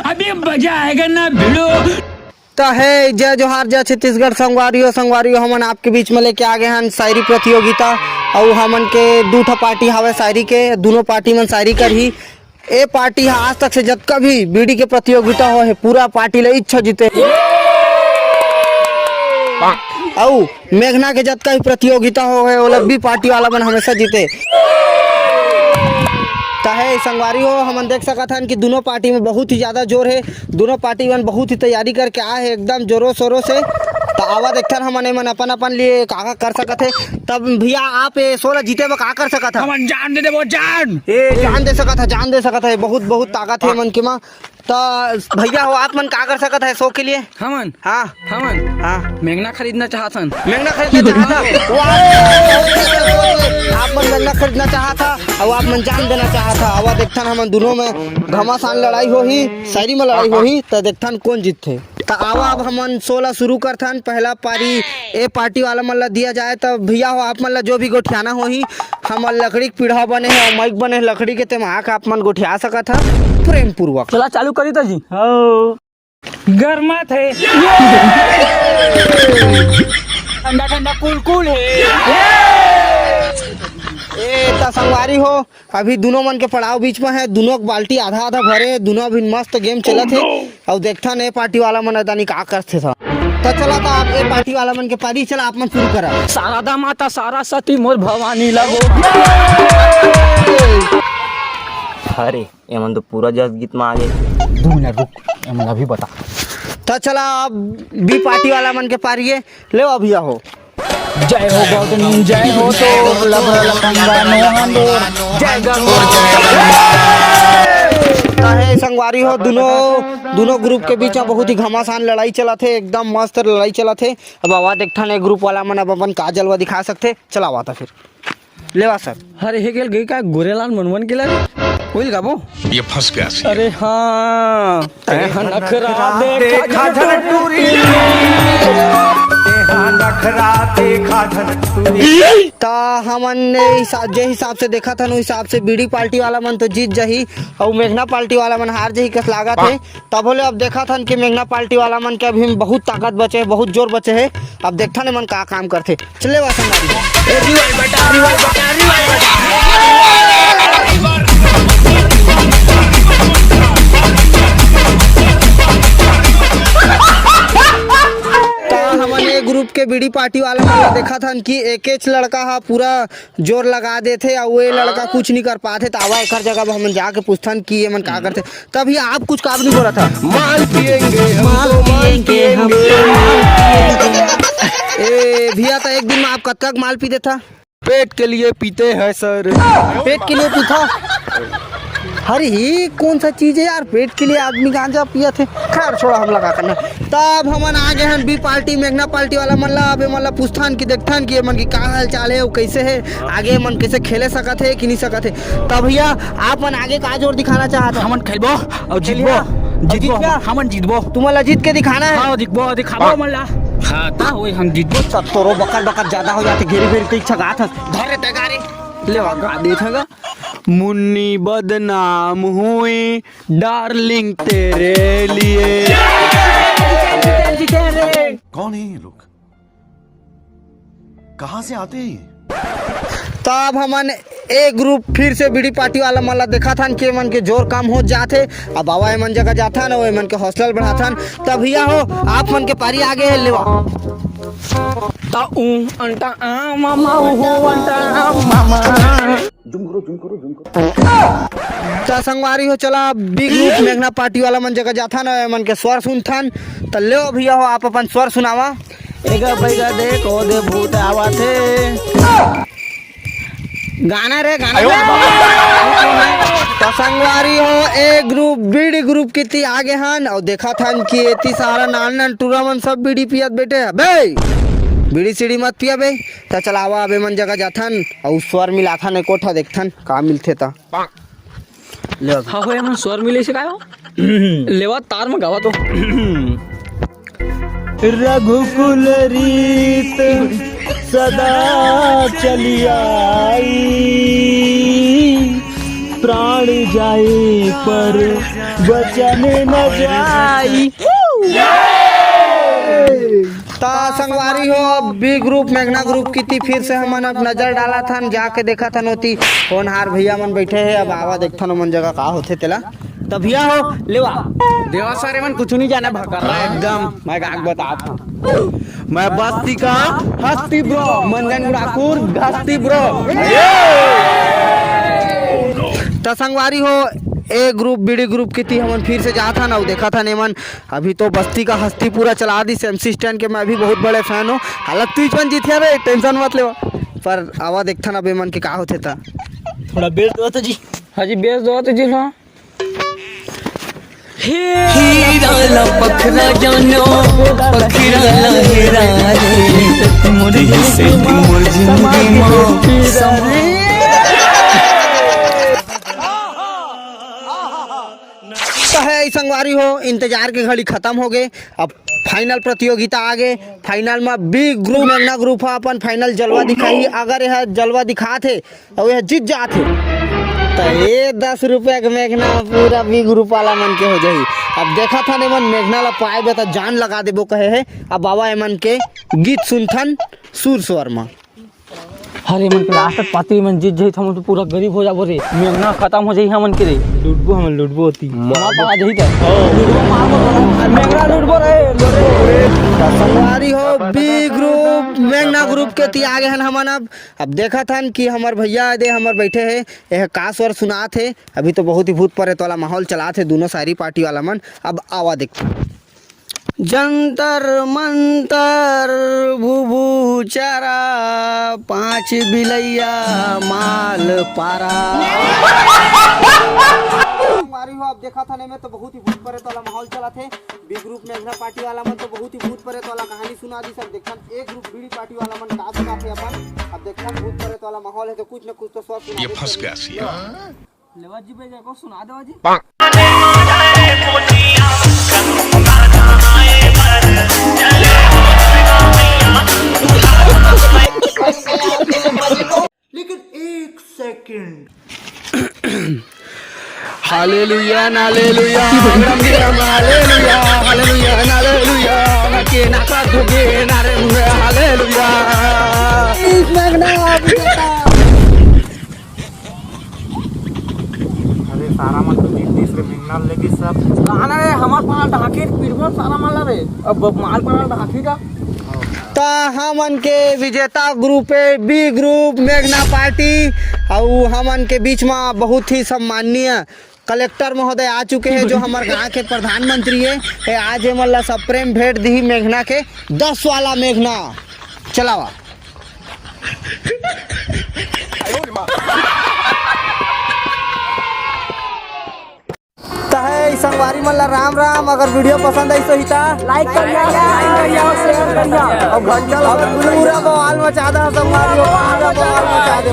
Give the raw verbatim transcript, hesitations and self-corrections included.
अभी मजा आएगा ना भिड़ू। त हे जय जोहार, जय छत्तीसगढ़। संगवारी हो, संगवारी हो, हमन आपके बीच में लेके आ गए हन शायरी प्रतियोगिता। अउ हमन के दू ठा पार्टी हावय शायरी के, दोनों पार्टी मन शायरी करही। ए पार्टी ह आज तक से जतका भी बीड़ी के प्रतियोगिता होय हे, पूरा पार्टी ले इच्छा जीते। अउ मेघना के जतका भी प्रतियोगिता होय हे, ओला बी पार्टी वाला मन हमेशा जीते। त हे संगवारी हो, हमन देख सकत हन कि दोनों पार्टी में बहुत ही ज्यादा जोर हे, दोनों पार्टी मन बहुत ही तैयारी करके आए हे एकदम जोरों शोरों से। त आवा देखथन हमन एमन अपन अपन लिए का का कर सकत हे। तब भैया, आप ए शो ला जीते बर का कर सकत ह? हमन जान दे देबो, जान। ए जान दे सकत ह, जान दे सकत ह। बहुत बहुत ताकत हे मन के मा। त भैया हो, आप मन का कर सकत ह शो के लिए? हमन हाँ। हमन हाँ। मेघना खरीदना चाहत हन। मेघना खरीदना चाहत ह। वाह! आप मन मेघना खरीदना चाहत ह, अउ आप मन जान देना चाहत ह। आवा देखथन हमन दोनों में घमासान लड़ाई होही, शायरी में लड़ाई होही, त देखथन कोन जीतथे। त आवा अब हमन शो ला शुरू करथन। पहला पारी ए पार्टी वाला मन ला दिया जाए। त भैया हो, आप मन ला जो भी गोठियाना होही, हमर लकड़ी के पीढ़ा बने हे अउ माइक बने हे लकड़ी के, तेमा आके आप मन गोठिया सकत ह प्रेम पूर्वक। चला चालू करी त जी। हो। गरमात हे। ठंडा ठंडा कुल कुल हे। ए त संगवारी हो, अभी दोनों मन के पड़ाव बीच में हे, दोनों के बाल्टी आधा आधा भरे हे, दोनों अभी मस्त गेम चलत हे। अउ देखथन ए पार्टी वाला मन अदानी का करथे सा। त चला त आप ए पार्टी वाला मन के पारी, चला आप मन शुरू करा। सारा दा माता सारा सती मोर भवानी लगो। अरे, एमन तो पूरा जस गीत में आ गए। दू मिनट रुक, एमन अभी बता। त चला अब बी पार्टी वाला मन के पारी हे, ले अभी हो। जय हो गौतमी, जय हो तो लफड़ा लफंगा नोहांदोर, जय गंगा। त हे संगवारी हो, दोनों दोनों ग्रुप के बीच में बहुत ही घमासान लड़ाई चलत हे, एकदम मस्त लड़ाई चलत हे। अब आवा देखथन ए ग्रुप वाला मन अब अपन का जलवा दिखा सकथे। चला आवा त फिर। लेवा सर। अरे हे गेल गई का गोरेलाल मनवन के लगे? ओइल गाबो? ये फंस गया सी। अरे हाँ। तैं हा नखरा देखा झन टूरी। तैं हा नखरा देखा झन टूरी। त हमन ने हिसा-, जे हिसाब से देखत हन, ओ हिसाब से बीड़ी पार्टी वाला मन तो जीत जाही, अउ मेघना पार्टी वाला मन हार जाही कस लागत हे। तभो ले अब देखत हन कि मेघना पार्टी वाला मन के अभी बहुत ताकत बचे हे, बहुत जोर बचे हे। अब देखथन एमन का काम करथे। चले वा संगवारी। ए, revive बेटा, revive बेटा, revive बेटा। त हमन ए ग्रुप के बीड़ी पार्टी वाला मन ला देखत हन कि एकेच लड़का ह पूरा जोर लगा देथे, अउ ए लड़का कुछ नहीं कर पाथे। त आवा एकर जगह हमन जाके पूछथन कि एमन का करथे। तभी आप कुछ काम नहीं बोला था। माल पिएंगे हम माल तो, माल पिएंगे हम पिएंगे। ए भैया, त एक दिन में आप कतका क माल पी देथा? पेट के लिए पीते हैं सर। पेट के लिए पीथा? अरे, ये कौन सा चीज है यार, पेट के लिए आदमी गांजा पिया थे? खैर, छोड़ा, हमला का करना। तब हमन आ गए हन बी पार्टी, मेघना पार्टी वाला मन ला। अब एमन ला पूछथन कि देखथन कि एमन की का हाल चाल है, वो कैसे है, आगे एमन कैसे खेले सकत है कि नहीं सकत है। तब भैया, आप मन आगे का जोर दिखाना चाहत हो? हमन खेलबो अउ खेलिया। जीतबो, जीतबो, जीतबा। हमन जीतबो। तुमन ला जीत के दिखाना है। हाँ, दिखबो, दिखाबो हाँ। हमन ला। हाँ, त होई, हम जीतबो। सब तोरो बकर बकर ज्यादा हो जाथे, घेरी घेरी कई छगात हस। धर रे तैं गा रे। ले वा, गा देत हगा। मुन्नी बदनाम हुई डार्लिंग तेरे लिए। कौन है ये लोग? कहाँ से आते हैं ये? त अब हमन ए ग्रुप फिर से बीड़ी पार्टी वाला मन ला देखत हन कि एमन के जोर कम हो जात हे। अब आवा एमन जगह जाथन अउ एमन के हौसला बढ़ाथन। त भैया हो, आप मन के पारी आगे हे, लेवा। त ऊ अंटा आ मामा, ऊ अंटा आ मामा। त संगवारी हो, चला बी ग्रुप मेघना पार्टी वाला मन जगह जाथन अउ एमन के स्वर सुनथन। त लेवा भैया हो, आप अपन स्वर सुनावा। एगा बैगा देख, ओ दे भूत आवत हे। गाना रे, गाना रे। त संगवारी हो, ए ग्रुप, बीड़ी ग्रुप किती आगे हन, अउ देखत हन कि एती सारा नान नान टूरा मन सब बीड़ी पियत बैठे हे। बे, बीड़ी सीड़ी मत पिया बे। त चलावा, अब एमन जगह जाथन, अउ स्वर मिलाथन, एको ठा देखथन, का मिलथे त। ले अब। हाँ, होय, हमन स्वर मिले से का हो? लेवा तार में गावा तो। रघुकुल रीत सदा चली आई, प्राण जाए पर बचन न जाई। त संगवारी हो, अब बी ग्रुप मेघना ग्रुप किती फिर से हमन अब नजर डालत हन, जाके देखत हन ओती होनहार भैया मन बैठे हे। अब आवा देखथन ओमन जगह का होथे तेला। त भैया हो, लेवा। देवा सर, एमन कुछु नहीं जाने, भकरा एकदम। मैं का बतात हूँ, मैं बस्ती का हस्ती ब्रो, मंजन गुड़ाकुर घस्ती ब्रो। त संगवारी हो, ए ग्रुप, बीड़ी ग्रुप किती हमन फिर से जात हन अउ देखत हन एमन। अभी तो बस्ती का हस्ती पूरा चला दिस एमसी स्टैंड के, मैं भी बहुत बड़े फैन हूँ। हालत तू ही जीत है रे, टेंशन मत लेवा। पर आवा देखथन अब एमन के का होथे त। थोड़ा बेस दो तो जी। हाँ जी, बेस दो तो जी। हाँ। हीरा ला पखरा जानो, पखरा ला हेरा रे, मोर ही से मोर जिंदगी मा समा। त हे संगवारी हो, इंतजार के घड़ी खत्म हो गे। अब फाइनल प्रतियोगिता आ गे। फाइनल में बी ग्रुप, मेघना ग्रुप ह अपन फाइनल जलवा दिखाही। अगर यह जलवा दिखात हे अउ यह जीत जात हे, त ये दस रुपया के मेघना पूरा बी ग्रुप वाला मन के हो जाही। अब देखत हन एमन मेघना ला पाए बे त जान लगा देबो कहे हे। अब बाबा एमन के गीत सुनथन सुर स्वर म। अरे, एमन के लास्ट तक पाती, एमन जीत जाही त हमन तो पूरा गरीब हो जाबो रे। मेघना खत्म हो जाही हमन के रे। लुटबो, हमन लुटबो होती। मार पा जाही त। लुटबो, मार पा। मेघना लुटबो रे, लो रे। संगवारी हो, बी ग्रुप, मेघना ग्रुप के ती आ गे हन हमन। अब, अब देखत हन कि हमर भैया दे हमर बैठे हे, यह का स्वर सुनात हे। अभी तो बहुत ही भूत प्रेत वाला माहौल चलात हे दोनों सारी पार्टी वाला मन। अब आवा देखथन। जंतर मंतर भूभू चारा, पांच बिलैया माल पारा। संगवारी हो, अब देखत हन एमे तो बहुत ही भूत प्रेत वाला माहौल चलत हे। बी ग्रुप मेघना पार्टी वाला मन तो बहुत ही भूत प्रेत वाला कहानी सुना दिस। अब देखथन ए ग्रुप बीड़ी पार्टी वाला मन का सुनाथे अपन। अब देखथन भूत प्रेत वाला माहौल हे तो कुछ न कुछ तो स्वर सुना ये देथे। फंस गया सी। लेवा जी, बे, जाको सुना देवा जी। लेकिन एक सेकंड। हालेलुया, नालेलुया, हालेलुया, हालेलुया, नालेलुया, ना के ना का दुगे, नारे मुरे, हालेलुया। इस मेघना विजेता। अरे, सारा मन तो जीत दिस रे, मेघना लेके सब। कहाँ ना रे, हमार पाल ढाकी, पीरबो सारा माला रे। अब माल पाल ढाकी का। त हमन के विजेता ग्रुप हे बी ग्रुप, मेघना पार्टी। अउ हमन के बीच में बहुत ही सम्माननीय कलेक्टर महोदय आ चुके हे, जो हमर गांव के प्रधानमंत्री हे। ए, आज एमन ला सब प्रेम भेंट दिही मेघना के, दस वाला मेघना। चलावा। त हे, संगवारी मन ला राम राम। अगर वीडियो पसंद आइस होही त लाइक करिया, कमेंट करिया, शेयर करिया। अउ घंटा ला पूरा बवाल मचा दे, संगवारी हो, पूरा बवाल मचा दे।